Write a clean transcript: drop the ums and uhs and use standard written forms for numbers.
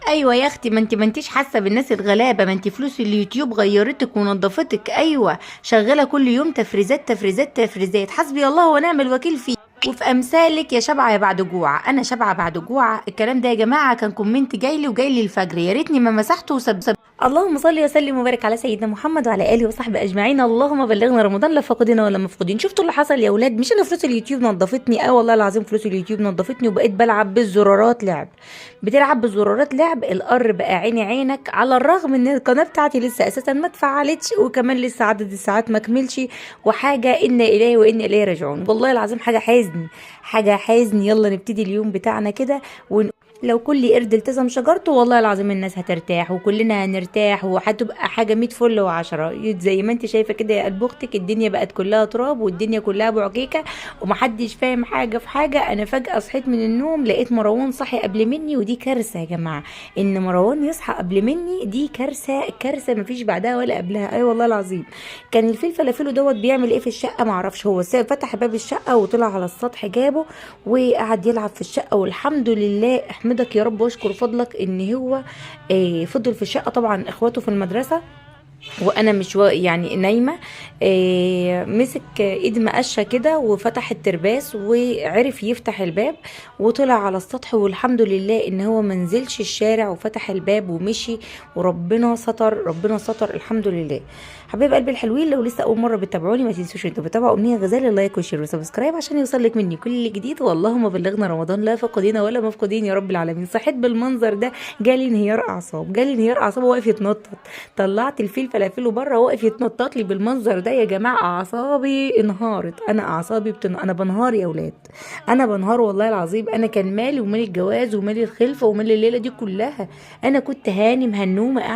ايوه يا اختي، ما انت ما انتيش حاسه بالناس الغلابة، ما انت فلوس اليوتيوب غيرتك ونظفتك. ايوه شغالة كل يوم تفريزات تفريزات تفريزات، حسبي الله ونعم الوكيل فيه وفي امثالك يا شبعه يا بعد جوع. انا شبعه بعد جوع. الكلام ده يا جماعة كان comment جايلي وجايلي الفجر، يا ريتني ما مسحته وسب. اللهم صل وسلم وبارك على سيدنا محمد وعلى اله وصحبه اجمعين. اللهم بلغنا رمضان لا فاقدين ولا مفقودين. شفتوا اللي حصل يا اولاد؟ مش انا فلوس اليوتيوب نظفتني؟ اه والله العظيم فلوس اليوتيوب نظفتني، وبقيت بلعب بالزرارات لعب، بتلعب بالزرارات لعب. القر بقى عيني عينك، على الرغم ان القناة بتاعتي لسه اساسا ما اتفعلتش، وكمان لسه عدد الساعات ما كملش، وحاجه انا اليه وانا اليه راجعون. والله العظيم حاجة حزن، حاجة حزن. يلا نبتدي اليوم بتاعنا كده لو كل قرد التزم شجرته والله العظيم الناس هترتاح وكلنا هنرتاح، وهتبقى حاجة مية فل وعشرة. زي ما انت شايفه كده يا قلب اختك، الدنيا بقت كلها تراب والدنيا كلها بعجيكه ومحدش فاهم حاجة في حاجة. انا فجاة صحيت من النوم لقيت مروان صاحي قبل مني، ودي كارثة يا جماعة، ان مروان يصحى قبل مني دي كارثة، كارثة مفيش بعدها ولا قبلها. اي والله العظيم. كان الفيل فلافله دوت بيعمل ايه في الشقة معرفش، هو فتح باب الشقة وطلع على السطح جابه وقعد يلعب في الشقة، والحمد لله احمدك يا رب واشكر فضلك ان هو فضل في الشقة. طبعا اخواته في المدرسة وانا مش يعني نايمة. مسك ايد مقشه كده وفتح الترباس وعرف يفتح الباب وطلع على السطح، والحمد لله ان هو منزلش الشارع وفتح الباب ومشي، وربنا ستر، ربنا ستر الحمد لله. حبايب قلبي الحلوين، لو لسه اول مرة بتتابعوني ما تنسوش انتوا بتتابعوا امنية غزال، like و share و subscribe عشان يوصلك مني كل جديد. واللهم بلغنا رمضان لا فاقدين ولا مفقودين يا رب العالمين. صحيت بالمنظر ده جالي انهيار اعصاب، جالي انهيار اعصاب وواقف يتنطط. طلعت الفيل فلافله بره واقف يتنطط لي بالمنظر ده يا جماعة، اعصابي انهارت. انا اعصابي انا بنهار يا اولاد، انا بنهار والله العظيم. انا كان مالي ومال الجواز ومال الخلفة ومال الليلة دي كلها، انا كنت هاني مهنومه قاعدة